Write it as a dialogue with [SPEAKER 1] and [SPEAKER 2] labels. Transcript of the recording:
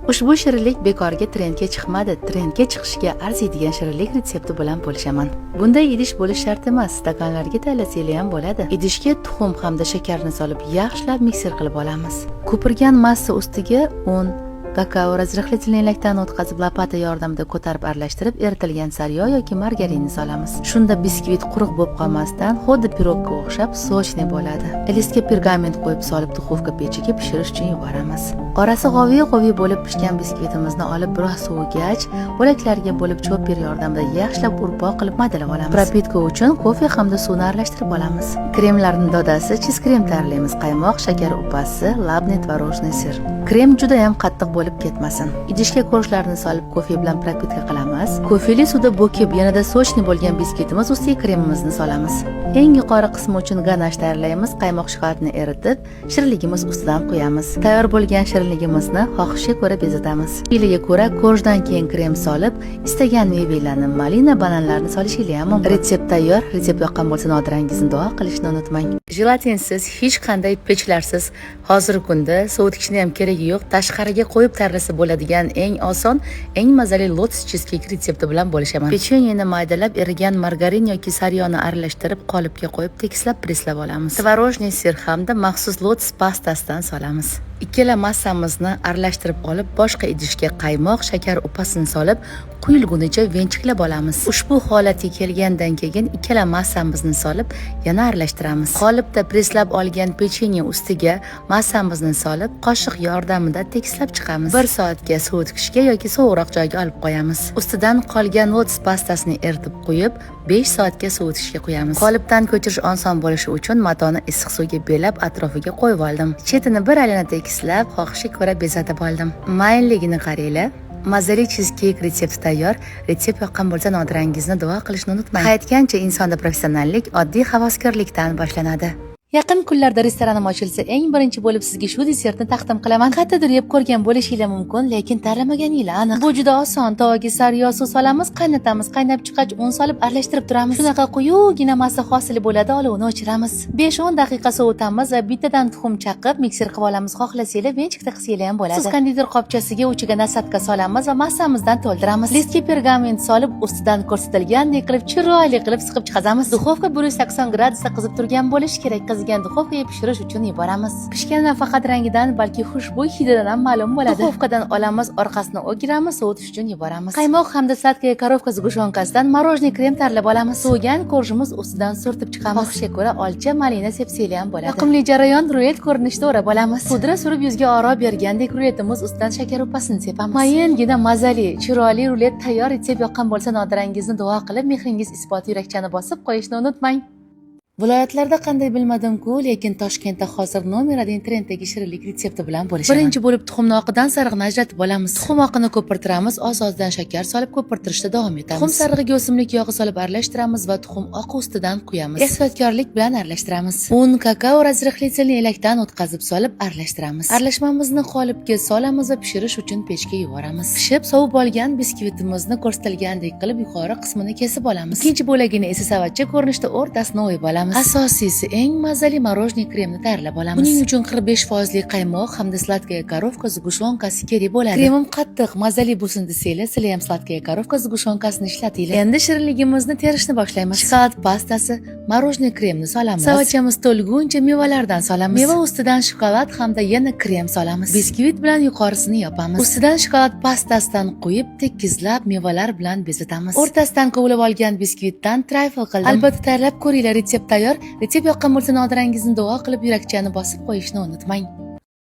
[SPEAKER 1] Ushbu shirinlik bekorga trendga chiqmadi. Trendga chiqishga arziydigan shirinlik retsepti bilan bo'lishaman. Bunday idish bo'lishi shart emas, stakanlarga tayyorlasanglar ham bo'ladi. Idishga tuxum hamda shakarni solib, yaxshilab mikser qilib olamiz. Ko'pirgan massa ustiga un, kakao разрыхлительный elakdan o'tkazib, lopata yordamida ko'tarib aralashtirib, eritilgan sariyog' yoki margarinni solamiz. Shunda biskvit quruq bo'lib qolmasdan, xuddi pirogga o'xshab сочный bo'ladi. Listga pergament qo'yib solib, duxovka pechiga pishirish uchun yuboramiz. Orasi g'oviy-g'oviy bo'lib pishgan biskvitimizni olib, biroz sovugach, bo'laklarga bo'lib, chopper yordamida yaxshilab urpoq qilib maydalab olamiz. Пропитка uchun kofe hamda suvni aralashtirib olamiz. Kremlarni dodasi cheese krem tayyorlaymiz. Qaymoq, shakar upasi, labniy творожный сыр. Krem juda ham qattiq bo'lib ketmasin. Idishga korjlarni solib, kofe bilan пропитка qilamiz. Kofeli suvda bo'kib, yanada сочный bo'lgan biskvitimiz ustiga kremimizni solamiz. Eng yuqori qismi uchun ganash tayyorlaymiz. Qaymoq shokoladni eritib, shirinligimiz ustidan quyamiz. Tayyor bo'lgan shirinligimizni xohishga ko'ra bezatamiz. Fe'liga ko'ra korjdan keyin krem solib, istagan mevalarni, malina, bananlarni solishingiz ham mumkin. Retsept tayyor. Retsept yoqqan bo'lsa, nodirangizni duo qilishni unutmang. Jelatinsiz, hech qanday pechlarsiz, hozirgi kunda sovutgichni ham keragi yo'q, tashqariga qo'yib tayyorlasa bo'ladigan eng oson, eng mazali lotus cheesecake retsepti bilan bo'lishaman. Pechenyeni maydalab, erigan margarin yoki sariyog'ni aralashtirib, qolipga qo'yib, tekislab presslab olamiz. Творожный сыр hamda maxsus lotus pastasidan solamiz. Ikkala massamizni aralashtirib olib, boshqa idishga qaymoq, shakar upasini solib, quyilgunicha venchiklab olamiz. Ushbu holatga kelgandan keyin ikkala massamizni solib, yana aralashtiramiz. Qolipda presslab olgan pechenye ustiga massamizni solib, qoshiq yordamida tekislab chiqamiz. 1 soatga sovutgichga yoki sovuqroq joyga olib qo'yamiz. Ustidan qolgan lotus pastasini eritib quyib, 5 soatga sovutishga qo'yamiz. Qolipdan ko'chirish oson bo'lishi uchun matoni issiq suvga belab, atrofiga qo'yib oldim. Chetini bir aylana tekislab, xohishga ko'ra bezatib oldim. Mayinligini qaranglar. Mazali cheesecake retsepti tayyor. Retsept yoqqan bo'lsa, nodirangizni duo qilishni unutmang. Aytgancha, insonda professionallik oddiy havaskorlikdan boshlanadi. Yaqin kunlarda restoranim ochilsa, eng birinchi bo'lib sizga shu desertni taqdim qilaman. Qayerdadir yeb ko'rgan bo'lishinglar mumkin, lekin tayyorlamaganinglar aniq. Bu juda oson. Tovaga sariyog', suv solamiz, qaynatamiz. Qaynab chiqqach, un solib aralashtirib turamiz. Shunaqa quyuqgina massa hosil bo'ladi, olovni o'chiramiz. 5-10 daqiqa sovutamiz va bittadan tuxum chaqib, mikser qilib olamiz. Xohlasanglar, venchikda qilsanglar ham bo'ladi. Siz konditer qopchasiga uchiga насадка solamiz va massamizdan to'ldiramiz. Listga pergament solib, ustidan ko'rsatilgandek qilib chiroyli qilib siqib chiqazamiz. Duxovka 180 gradusda qizib turgan bo'lishi kerak. Qizigan duxovkaga pishirish uchun yuboramiz. Pishgani nafaqat rangidan, balki xushbo'y hididan ham ma'lum bo'ladi. Duxovkadan olamiz, orqasini o'giramiz, sovutish uchun yuboramiz. Qaymoq hamda сладкая коровка сгущёнка sidan мороженое krem tayyorlab olamiz. Sovigan korjimiz ustidan surtib chiqamiz. Xohishga ko'ra olcha, malina sepsanglar ham bo'ladi. Yoqimli jarayon rulet ko'rinishida o'rab olamiz. Pudra surib, yuzga oro bergandek ruletimiz ustidan shakar upasini sepamiz. Mayingina, mazali, chiroyli rulet tayyor. Retsept yoqqan bo'lsa, nodirangizni duo qilib, mehringiz isboti yurakchani bosib qo'yishni unutmang. Viloyatlarda qanday bilmadim-ku, lekin Toshkentda hozir номер 1 trenddagi shirinlik retsepti bilan bo'lishaman. Birinchi bo'lib tuxumni oqidan sarig'ini ajratib olamiz. Tuxum oqini ko'pirtiramiz, oz-ozdan shakar solib ko'pirtirishda davom etamiz. Tuxum sarig'iga o'simlik yog'i solib aralashtiramiz va tuxum oqi ustidan quyamiz. Ehtiyotkorlik bilan aralashtiramiz. Un, kakao разрыхлительный elakdan o'tkazib solib aralashtiramiz. Aralashmamizni qolipga solamiz va pishirish uchun pechga yuboramiz. Pishib, sovib olgan biskvitimizni ko'rsatilgandek qilib yuqori qismini kesib olamiz. Ikkinchi bo'lagini esa savatcha ko'rinishda o'rtasini o'yib olamiz. Asosiysi, eng mazali мороженое kremni tayyorlab olamiz. Buning uchun 45 foizli qaymoq hamda сладкая коровка сгущёнка si kerak bo'ladi. Kremim qattiq, mazali bo'lsin desanglar, sizlar ham сладкая коровка сгущёнка sini ishlatinglar. Endi shirinligimizni terishni boshlaymiz. Shokolad pastasi, мороженое kremni solamiz. Savatchamiz to'lguncha mevalardan solamiz. Meva ustidan shokolad hamda yana krem solamiz. Biskvit bilan yuqorisini yopamiz. Ustidan shokolad pastasidan quyib, tekizlab mevalar bilan bezatamiz. O'rtasidan kovlab olgan biskvitdan trayfl qildim. Albatta tayyorlab ko'ringlar, retsept tayyor. Retsept yoqqan bo'lsa, nodirangizni duo qilib, yurakchani bosib qo'yishni unutmang.